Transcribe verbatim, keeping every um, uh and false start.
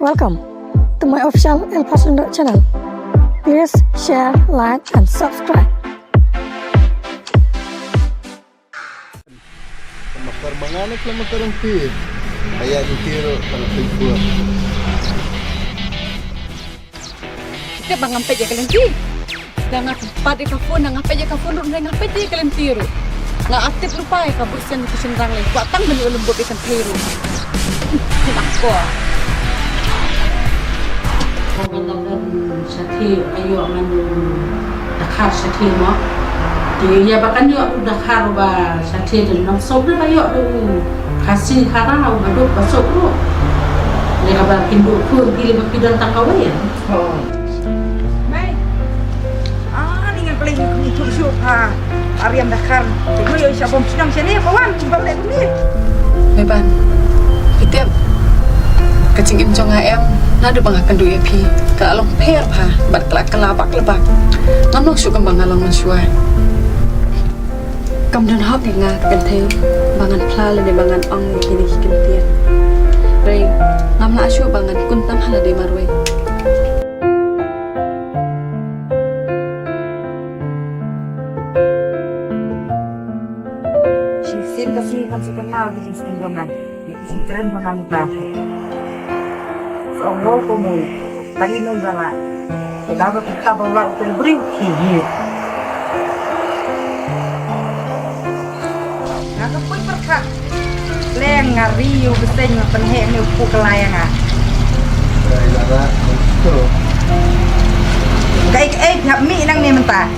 Welcome to my official El Paso Lyngdoh channel. Please share, like and subscribe. Makar manga ne khlem makar ong phi. Aya ni tiro tang phi bua. Te ba ngam peit ïa ka lynti. Da nga pat ïa ka phone, da nga peit ïa ka phone ruh, da nga peit ïa ka lynti ruh. Nga atip lypa ïa ka buit sien ki shynrang lei. Kwah tang ban ïoh lynti ïa ka lynti ruh. Ki nak ko. Ko ka la kan shathie ka ïoh ngan ïoh dakhar shathie mo. Te ïa ba kan ïoh dakhar ba shathie de nang sop de ba ïoh de. Khasi khara ba duk ba sop ruh. Ïa ka ba kin duk kur ki le ba ki don tang kawei ïa. Mai. Ah, ni ngan play ni tu shu ha. Ariam dakhar. Te ïoh sha bom shnong shane pawan bom le ni. Meban. Itep. Ka jingim jong nga em, naduh ba nga kynduh ïa phi, ka la long pher bha bad ka la kylla bak la bak. Ngam long shuh kumba nga long mynshuwa. Kam don hok ïa nga ka kynthei ba ngan phla lane ba ngan ong ïa kine ki kyntien. Hynrei ngam lah shuh ba ngan kun tam ha lade marwei. Shisien ka sngi kan sa pynïaw ki jingsngewbha. Sngewthuh ba ngan ba. Ong mo ko mo. Tadi nong ba la. Ka ba ka ba la hotel briew ki hi. Nga ka pui perkha. Leng nga riu beseng nga penhek ni upu kelai nga. Kai kai hap mi nang ni mentah.